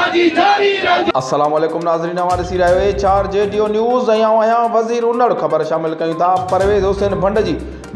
احتجاجي جاري رهندي. السلام عليڪم ناظرين اوهان ڏسي رهيا آهيو H R G D O news ۽ آئون آهيان وزير انڙ خبر شامل ڪيون ٿا پرويز حسين ڀنڊ جي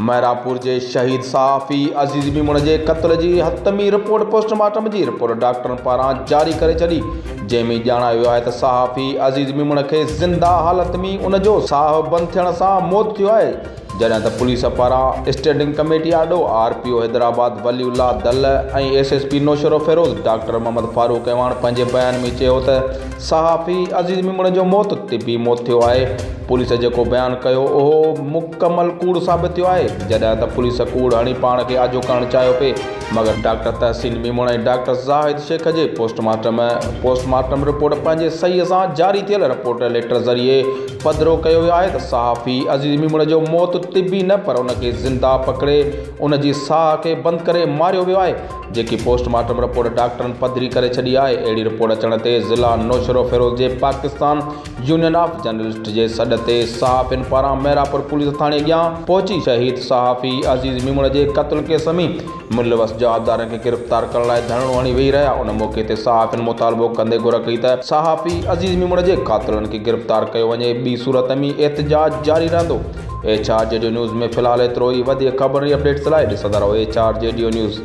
محرابپور جي شهيد صحافي عزيز ميمڻ جي قتل جي حتمي رپورٽ پوسٽ مارٽم جي رپورٽ ڊاڪٽرن پاران جاري ڪري ڇڏي جنهن ۾ ڄاڻايو ويو آهي ته صحافي عزيز ميمڻ کي زنده حالت ۾ ان جو ساهه بند ٿيڻ سان موت ٿيو آهي جڏهن ته پوليس پاران اسٽينڊنگ ڪميٽي آڏو R P O Hyderabad Wali Ullah Dal ۽ S S P Naushahro Feroze doctor Muhammad Farooq Awan پنهنجي بيان ۾ چيو ته صحافي عزيز ميمڻ جو موت طبي موت ٿيو آهي پوليس جيڪو بيان ڪيو اهو مڪمل ڪوڙ ثابت ٿيو آهي جڏهن ته پوليس ڪوڙ هڻي پاڻ کي آجو ڪرڻ چاهيو پئي مگر ڊاڪٽر تحسين ميمڻ ۽ ڊاڪٽر زاهد شيخ جي post mortem post mortem report پنهنجي صحيح سان جاري ٿيل رپورٽ ليٽر ذريعي پڌرو ڪيو ويو آهي ته صحافي عزيز ميمڻ جو موت طبي نه پر ان کي زنده پڪڙي ان جي ساهه کي بند ڪري ماريو ويو آهي جيڪي پوسٽ مارٽم رپورٽ ڊاڪٽرن پڌري ڪري ڇڏي آهي اهڙي رپورٽ اچڻ تي ضلع نوشهروفيروز جي پاڪستان يونين آف جرنلسٽ جي سڏ تي صحافين پاران ميراپور پوليس ٿاڻي اڳيان پهچي شهيد صحافي عزيز ميمڻ جي قتل ڪيس ۾ ملوث جوابدارن کي گرفتار ڪرڻ لاء ڌرڻو هڻي ويهي رهيا ان موقعي تي صحافين مطالبو ڪندي گهر ڪئي ته صحافي عزيز ميمڻ جي قاتلن کي گرفتار ڪيو وڃي ٻي صورت ۾ احتجاج جاري رهندو H R G D news ۾ في الحال ايترو ئي وڌيڪ خبرن ۽ اپڊيٽس لاء ڏسندا رهو H R G D news.